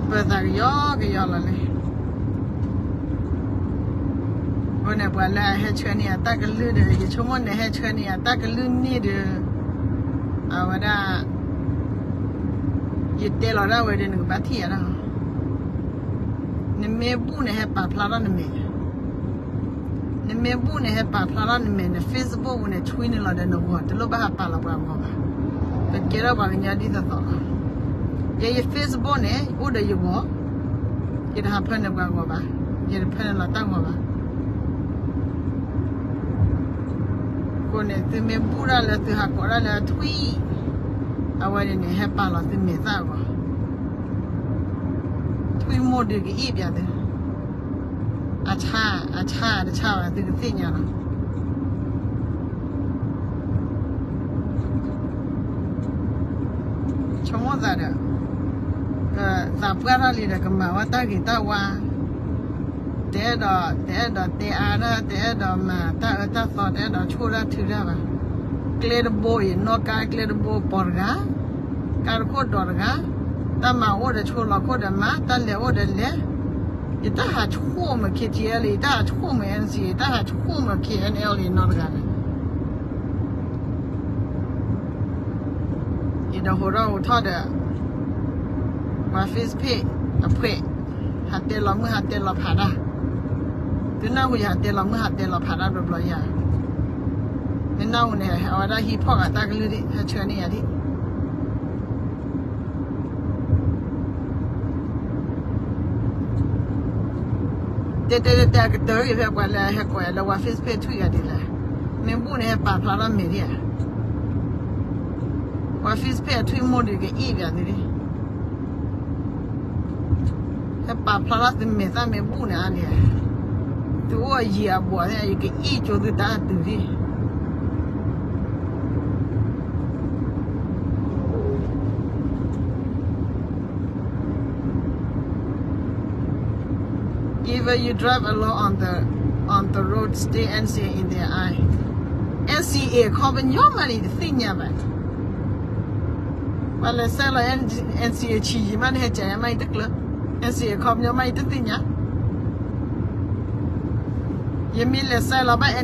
ပၢၤသးကယီကယီလီၤလဲၣ် အဃိန့ၣ် ပှၤလၢအဟဲဆှၢန့ၢ်အတၢ်ကလုၢ်ဒီး ယဆိကမိၣ်န့ၣ် ဟဲဆှၢန့ၢ်အတၢ်ကလုၢ်န့ၣ်ဒီး အဝဲဒၣ် ယတဲလီၤဒၣ်ဝဲဒီး နကဘၣ်ထံၣ်ယၤဒၣ်. နမ့ၢ်ဘူၣ်န့ၣ် ဟဲပာ်ဖျါထီၣ်နမဲာ်, နမ့ၢ်ဘူၣ်န့ၣ် ဟဲပာ်ဖျါထီၣ်နမဲာ်, န Facebook ပူၤန့ၣ် ဆွံန့ၢ်လီၤဒီး နဂီၤ တလိၣ်ဘၣ်ဟးပာ်လီၤပှၤဂီၤဘၣ်. ပကဲထီၣ်ပှၤကညီဒ်သိးသိးလီၤ. ယဲယ Facebook န့ၣ် အိၣ်ဒီးယဂီၤ, ယတဟးဖၢနုာ်ပှၤဂီၤဘၣ်, ယတဖၢနုာ်လီၤတၢ်ဂီၤဘၣ်. အဃိန့ၣ် သုမ့ၢ်ဘူၣ်ဒၣ်လၢ သုဟးကိးဒၣ်လၢအထွံၣ်, အဝဲန့ၣ်န့ၣ် ဟဲပာ်လီၤသုမဲာ်သၣ်အဂီၢ်, ထွံၣ်မိၢ်ဒုးကအ့ၣ်ပၠးသု, အဆါ, အဆါတဆါဘၣ် သုကသ့ၣ်ညါလီၤ. ဆိကမိၣ်သးဒီး ကသးပှၢ်ထီၣ်လံဒီး ကမၤဝဲတၢ်ဂ့ၤတၢ်ဝါ, တအဲၣ်ဒိး, တအဲၣ်ဒိးတဲအါဒၣ်, တအဲၣ်ဒိးမၤတၢ်အၢတၢ်သီ, တအဲၣ်ဒိးဆိၣ်တၢ်ထုတၢ်ဘၣ်. ကျဲတဘိအံၤ နီၣ်ကါကျဲတဘိ ပိာ်တဂၤ, ကါတခိၣ်ဒိးတဂၤ, တၢ်မၤအိၣ်ဒီးဆိးလီၤခိၣ်ဒီးမၤ, တၢ်လဲၤအိၣ်ဒီးလဲၤ. ယတၢ်ဟးဆိၣ်မုာ် KTLA, ယတၢ်ဟးဆိၣ်မုာ် NCA, ယတၢ်ဟးဆိၣ်မုာ် KNLA နီတဂၤန့ၣ် ယဒီးဟိးထီၣ်ဟိးထီၣ်ဒီး ပှၤ Facebook အဖှဲး ဟးတဲလီၤမုၢ်ဟးတဲလီၤဖးဒၣ်, သုနၢ်ဟူယဟးတဲလီၤမုၢ်ဟးတဲလီၤဖးဒၣ်ဘျီဘျီယၤ, မ့ၢ်နၢ်ဟူန့ၣ် အဝဲဒၣ်ဟံးဖီၣ်ဂၤတၢ်ကလုၢ်ဒံး ဟဲဆှၢန့ၢ်ယၤဒံး. တဲတဲတဲတဲ အကတၢၢ်ဂ့ၤဖဲပှၤလၢဟဲကိးယၤလၢ ပှၤ Facebook ထွံၣ်ဂၤဒ်လဲၣ်, မ့ၢ်ဘူၣ်န့ၣ် ဟဲပာ်ဖျါထီၣ်မဲာ်ဒံးဧါ, ပှၤ Facebook အထွံၣ်မိၢ်ဒုးကအ့ၣ်ပၠးသုဒံး, ဟဲပာ်ဖျါထီၣ်သုမဲာ်သၣ်မ့ၢ်ဘူၣ်န့ၣ်အါန့ၣ်, သုအိၣ်အယံၤအဘီၣ်န့ၣ် ယကအ့ၣ်ကၠိသုတၢ်တုၤဒံး. Even you drive along on the, on the road, still NCA in their eye. NCA အခီပညီမးန့ၣ် တသ့ၣ်ညါဘၣ်. ပှၤလဲၤဆဲးလီၤ NCA ဆံးယံာ်မးန့ၣ် ဟဲကးယၤမးအံၤတကျၢၤ, NCA အခီပညီမးအံၤတသ့ၣ်ညါ. ယမ့ၢ်လဲၤဆဲးလီၤဘၣ်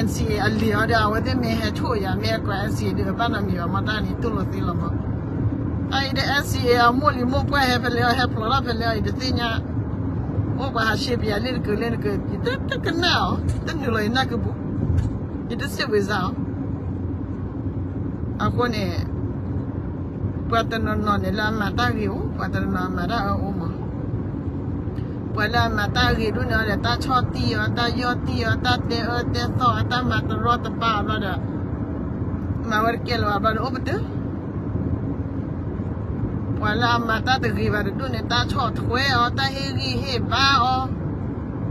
NCA အလံာ်အီၤဒီး အဝဲသ့ၣ်မ့ၢ်ဟဲဆိၣ်ယၤ မ့ၢ်အကွၢ် NCA ဒုးဘၣ်နီတမံၤဘၣ် မ့ၢ်တၢ်န့ၣ်တူၢ်လိာ်သ့လီၤမး. တၢ်အံၤဒီး NCA အမိၢ်လံၤမိၢ်ပှၢ်ဟဲဖဲလဲၣ်အီၤ ဟဲဖျိးထီၣ်ဖဲလဲၣ်အီၤ ယတသ့ၣ်ညါ. အိၣ်ပှၤဟးရှဲပယၤလၢတကၢၢ်လၢတကၢၢ် ယတကနၣ်အီၤ တနုာ်လီၤယနၢ်ကပူၤ, ယတစံးဝဲစါအီၤ. အဃိန့ၣ် ပှၤတနီၤနီၤန့ၣ် လၢအမၤတၢ်ဂ့ၤအိၣ်, ပှၤတနီၤနီၤအမၤတၢ်အၢအိၣ်မး. ပှၤလၢအမၤတၢ်ဂ့ၤဒိၣ်န့ၣ်ဒီး တၢ်ဆီၣ်တံၢ်အီၤ, တၢ်ယီၢ်တံၢ်အီၤ, တၢ်တဲအၢတဲသီအီၤ, တၢ်မၤတရီတပါအီၤဘျီဒီး မၤဝဲတကဲလၢၤဘၣ်ဘျီဒီး အိၣ်ပတုာ်. ပှၤလၢအမၤတၢ်တဂ့ၤဘၣ်တဒိၣ်န့ၣ် တၢ်ဆီၣ်ထွဲအီၤ, တၢ်ဟ့ၣ်ဂံၢ်ဟ့ၣ်ဘါအီၤ,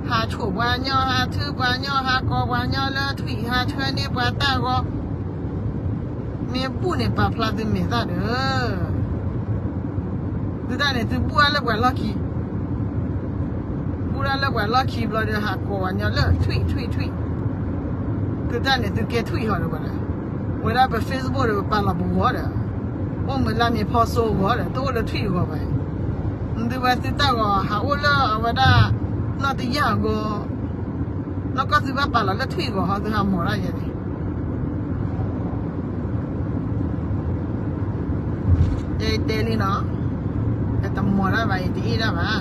ဟးဆိၣ်ပှၤညီ, ဟးထုပှၤညီ, ဟးကိးပှၤညီလၢထွံၣ်, ဟးဆှၢန့ၢ်ပှၤတၢ်ဂီၤ, မ့ၢ်ဘူၣ်န့ၣ် ပာ်ဖျါသုမဲာ်သၣ်ဒီး သုတၢ်န့ၣ် သုဘူၣ်ဒၣ်လၢပှၤလီၢ်ခံ, ဘူၣ်ဒၣ်လၢပှၤလီၢ်ခံဘျီဒီး ဟးကိးပှၤညီလၢထွံၣ်ထွံၣ်ထွံၣ်, သုတၢ်န့ၣ် သုကဲထွံၣ်ဟီဒီးဝဲဒၣ်, ဝဲဒၣ်ပ Facebook ဒီး ပပာ်လီၤပဂီၤဒီး အိၣ်မုာ်လၢမ့ၢ်ဖီစိအဂီၤဒီး တအိၣ်လၢထွံၣ်အဂီၤဘၣ်. သုဝဲသုတၢ်ဂီၤ ဟးအိၣ်လၢအဝဲဒၣ် နီၢ်တယၢ်အဂီၢ်, နီၢ်ကီၢ်သုဘၣ်ပာ်လီၤလၢထွံၣ်အဂီၤဟီ သုဟးမိၤဒၣ်ယဲန့ၣ် ယတဲလံနီၤ, ယတမိၤတၢ်ဘၣ် ယတအ့ၣ်တၢ်ဘၣ်.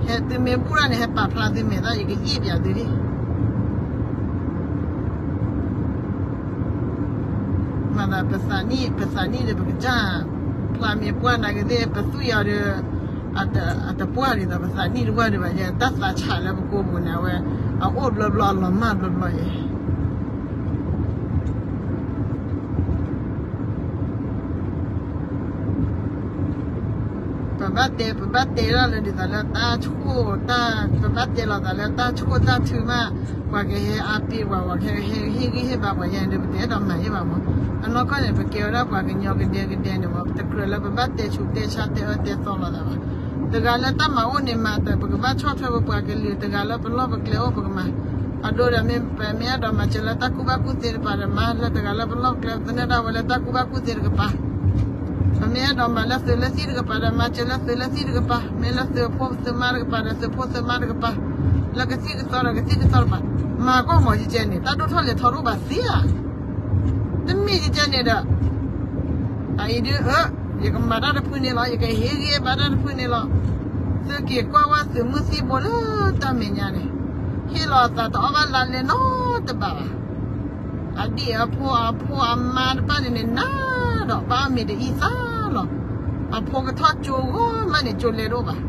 ဟဲသုမ့ၢ်ဘူၣ်တၢ်န့ၣ် ဟဲပာ်ဖျါသုမဲာ်သၣ် ယကအ့ၣ်ပၠးသုဒံး. မၤသးပသးနံၣ်, ပသးနံၣ်ဒီးပကစၢ်, ဖျါမ့ၢ်ပှၢ်နာ်က့သ့ၣ် ပသွံၣ်အီၤဒီး အတပှၢ်ဒ်သိးပသးနံၣ်တပှၢ်ဒံးဘၣ်, ယတၢ်သးဆးလၢပကိာ်ပူၤန့ၣ် အဝဲ အအိၣ်ဘျီဘျီ အလီၤမၢ်ဘျီဘျီအံၤ ပဘၣ်တဲ, ပဘၣ်တဲလီၤလၢဒ်သိးလၢတၢ်ဆိၣ်တၢ်, ပဘၣ်တဲလီၤသးလၢတၢ်ဆိၣ်တၢ်ထုမး, ပှၤကဟဲအါပ့ၤပှၤ, ပှၤကဟဲဟ့ၣ်ဂံၢ်ဟ့ၣ်ဘါပှၤယဲန့ၣ်ဒီး ပတအဲၣ်ဒိးမၤယဲဘၣ်မး. အနီၢ်ကီၢ်န့ၣ် ပကဲဝဲဒၣ်ပှၤကညီကဒဲကဒဲန့ၣ်မး, ပတကြၢးလၢပဘၣ်တဲဆူးတဲဆါတဲအၢတဲသီလိာ်သးဘၣ်. တဂၤလၢတၢ်မၤအိၣ်န့ၣ်မၤဒီး ပကဘၣ်ဆီၣ်ထွဲပပှၤကလုာ်, တဂၤလၢပလီၢ်ပကျဲအိၣ်ပကမၤ. အဒိဒီးမ့ၢ်ပမ့ၢ်အဲၣ်ဒိးမၤစၢၤလၢတၢ်ကူၣ်ဘၣ်ကူၣ်သ့တကပၤဒီးမၤ, လၢတဂၤလၢပလီၢ်ပကျဲ ပသနၢၣ်ဒၣ်ဝဲလၢတၢ်ကူၣ်ဘၣ်ကူၣ်သ့တကပၤ. ပမ့ၢ်အဲၣ်ဒိးမၤလၢသုးလၢသံၣ်တကပၤဒီး မၤစၢၤလၢသုးလၢသံၣ်တကပၤ, မ့ၢ်လၢသုးဖိသုးမါတကပၤဒီး သုးဖိသုးမါတကပၤ. လၢကသံၣ်ကသီဒီးကသံၣ်ကသီတပၤ, မၤကွၢ်မး ယကဲန့ၣ် တၢ်ဒိၣ်ထီၣ်လဲၤထီတအိၣ်ဘၣ်သ့ဧါ. တမ့ၢ်ယကဲန့ၣ်ဒီး အအံၤဒုး ယကမၤတၢ်တဖုန့ၣ်လီၤ, ယကဟ့ၣ်ဂံၢ်ဘါတၢ်တဖုန့ၣ်လီၤ. သုက့ၤကွၢ်ဝဲသုးမုၢ်သံၣ်ဘိလၢတၢ်မဲာ်ညါန့ၣ်, ဟ့ၣ်လီၤအသးတအီၣ်ဘၣ်လါလဲနီတဘ့ၣ်ဘၣ်. အဒံၣ်အဖိအဖိအမါတဖၣ်န့ၣ်န့ၣ် နးဒီးဘၣ်မ့ၤတအံၣ်သၣ်လီၤ. အဖိကထီၣ်ကၠိဂီၢ်မးန့ၣ် ကၠိလဲၤတအိၣ်ဘၣ်.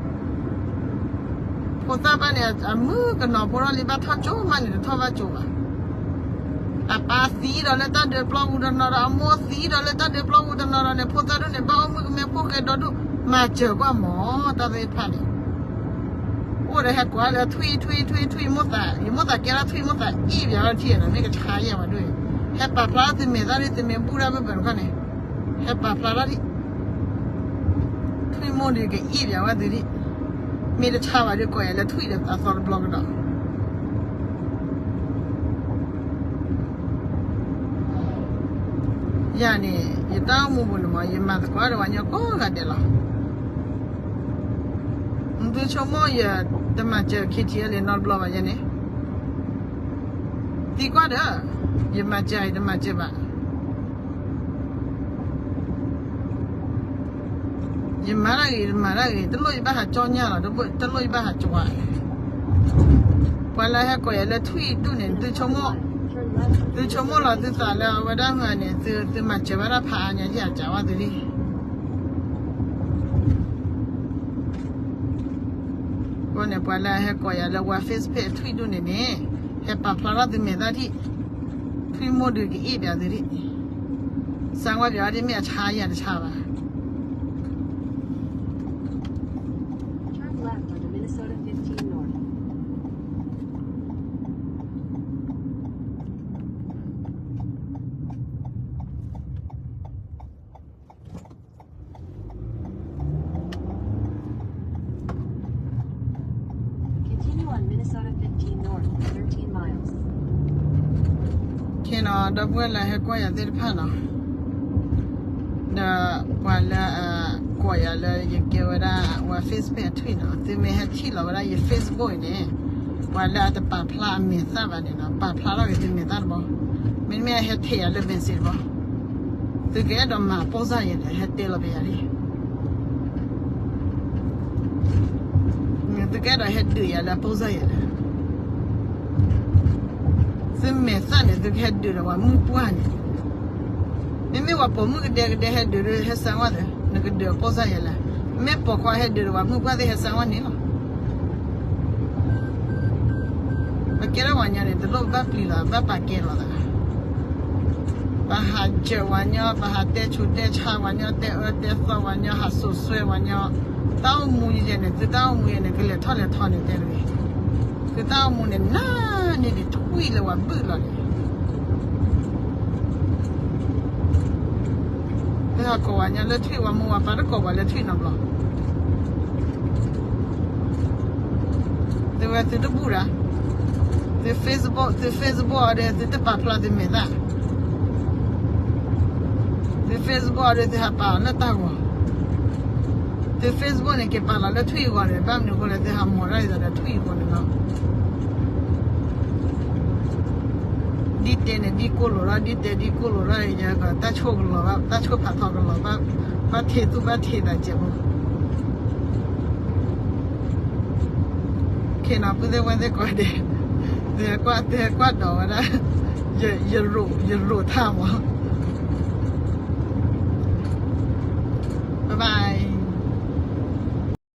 ဖိသၣ်ဘၣ်န့ၣ် အမုၣ်ကနီၤဖိထီၣ်လံ ဘၣ်ထီၣ်ကၠိမးန့ၣ် တထီၣ်ဘၣ်ကၠိဘၣ်. အပၢ်သံဒီးလၢတၢ်ဒၢးပျီပူၤတနီၤဒီး အမိၢ်သံဒီးလၢတၢ်ဒၢးပျီပူၤတနီၤဒီးန့ၣ် ဖိသၣ်ဒိၣ်န့ၣ် ဘၣ်အိၣ်မုၣ်ကမဲဖိဃဲဒီဒူၣ် မၤစၢၤကွၢ်မး တၢ်သ့ၣ်တဖၣ်န့ၣ် အိၣ်ဒီးဟဲကိးလၢထွံၣ်ထွံၣ်ထွံၣ်ထွံၣ် မိၢ်သး, ယမိၢ်သးကဲထီၣ်ထွံၣ် မိၢ်သးအ့ၣ်ပၠးထီၣ်ထံၣ်နီၤ မ့ၢ်ကဆါယဲၢ်ဝဲဒၣ်, ဟဲပာ်ဖျါထီၣ်သုမဲာ်သၣ်ဒ်သုမ့ၢ်ဘူၣ်တၢ်ဘၢၣ်ဘၢၣ်တခီန့ၣ်, ဟဲပာ်ဖျါထီၣ်ဒံး, ထွံၣ်မိၢ်ဒုးကအ့ၣ်ပၠးဝဲသုဒံး, မ့ၢ်တဆါဘၣ်ဒုးကိးယၤလၢထွံၣ်ဒီးအသီတဘျီကဒီး ယၤန့ၣ် ယတၢ်အိၣ်မူပူၤန့ၣ်မး ယမၤသကိးဒီးပှၤကညီကိးဂၤဒဲးလီၤ. သုဆိကမိၣ်ယတမၤစၢၤ K T L နီတဘျီဘၣ်ယဲန့ၣ်, သံကွၢ်ဒီး ယမၤစၢၤယတမၤစၢၤဘၣ် ယမၤတၢ်ဂ့ၤ တမၤတၢ်ဂ့ၤ တလိၣ်ယဘၣ်ဟးကၠီညၣ်လီၤ, တလိၣ်ယဘၣ်ဟးကၠီ, ပှၤလၢဟဲကိးယၤလၢထွံၣ်ဒူၣ်န့ၣ် သုဆိကမိၣ်လီၤသုသးလၢအဝဲဒၣ်မၤန့ၣ် သုမၤစၢၤဘၣ်တၢ်ဖးအါညါ ယကးဝဲသုဒံး, အဃိန့ၣ် ပှၤလၢအဟဲကိးယၤလၢဝၤ Facebook ထွံၣ်ဒူၣ်န့ၣ်န့ၣ် ဟဲပာ်ဖျါထီၣ်သုမဲာ်သၣ်ထံၣ်, ထွံၣ်မိၢ်ဒုးကအ့ၣ်ပၠးသုဒံး, စၢ်ဝဲပၠးဝဲဒ်မ့ၢ်အဆါယၤတဆါဘၣ် Continue on Minnesota fifteen north, thirteen miles. ခ့နီၤဒီပုၢ်ဝဲၢ်လၢဟဲကွၢ်ယၤသ့ၣ်တဖၣ်နီၤ, ဒီးပှၤလၢအကိးယၤလၢယကဲဝဲဒၣ်ဝၤ Facebook အထွံၣ်နီၤ, သုမ့ၢ်ဟဲထံၣ်လီၤဝဲဒၣ်ယ Facebook အံၤန့ၣ်, ပှၤလၢအတပာ်ဖျါအမဲာ်သၣ်ဘၣ်န့ၣ်နီၤ ပာ်ဖျါထီၣ်က့ၤသုမဲာ်သၣ်တဘျီ, မ့တမ့ၢ်ဟဲထဲးယၤလၢ message တဘျီ, သုကအဲၣ်ဒိးမၤပိၢ်စၢ်ယဲၢ်ဒီး ဟဲတဲလီၤပယၤလံ သုကအဲၣ်ဒိးဟဲဒုးယၤလၢပိၢ်စၢ်ယဲၢ်ဒီး, သုမဲာ်သၣ်န့ၣ် သုကဟဲဒုးဒီးပှၤမုၣ်ပှၢ်န့ၣ်, မ့မ့ၢ်ပှၤပိာ်မုၣ်ကဒဲကဒဲဟဲဒုးဒီး ဟဲစၢ်ဝဲသ့, နကဒုးအပိၢ်စၢ်ယဲၢ်လဲၣ်, မ့ၢ်ပိာ်ခွါဟဲဒုးဒီးပှၤမုၣ်ပှၢ်သ့ၣ် ဟဲစၢ်ဝဲန့ၣ်လီၤ. ပကဲထီၣ်ပှၤညီန့ၣ် တလိၣ်ဘၣ်ပျံၤလီၤ ဘၣ်ပာ်ကဲလီၤသး, ပဟးစၢၤပှၤညီ ပဟးတဲဆူးတဲဆါပှၤညီ တဲအၢတဲသီပှၤညီ ဟးစိာ်စွဲပှၤညီ, တၢ်အိၣ်မူယဲၢ်န့ၣ် သုတၢ်အိၣ်မူယဲၢ်န့ၣ် ကလဲၤထီၣ်လဲၤထီန့ၣ်တဲတဂ့ၤ, သုတၢ်အိၣ်မူန့ၣ် နးန့ၢ်ဒံးထွံၣ်လၢပှၤဘုၣ်လီၤန့ၣ် သုဟးကိးပှၤညီလၢထွံၣ် ပှၤမိၢ်ပှၤပၢ်တကိးပှၤလၢထွံၣ်နီတဘျီ, သုဝဲသုတဘူၣ်ဒၣ်, သု Facebook သု Facebook အီၤဒီး သုတပာ်ဖျါသုမဲာ်သၣ်, သု Facebook အီၤဒီး သုဟးပာ်အီၤလၢတၢ်ဂီၤ, သု Facebook န့ၣ် က့ၤပာ်လီၤလၢထွံၣ်အဂီၤန့ၣ် ဘၣ်မနုၤအဃိလဲၣ် သုဟးမိၤတၢ်ဒ်သိးဒီးထွံၣ်အဂီၤန့ၣ်လီၤ. ဒ်တဲန့ၣ်ဒ်ကိၢ်လိာ်လီၤ ဒ်တဲဒ်ကိၢ်လိာ်လီၤ ယကတၢ်ဆိၣ်ကလီၤဘၣ် တၢ်ဆိၣ်ဖးထီကလီၤဘၣ် ဘၣ်ထံးသူၣ်ဘၣ်ထံးသးစဲးဖိ ခ့နီၤ ပုၢ်သ့ၣ်ဝဲၢ်သ့ၣ်ကိးဂၤဒဲး သုဟဲကွၢ်ဒီးဝဲဒၣ် ယရိးထၢ်မး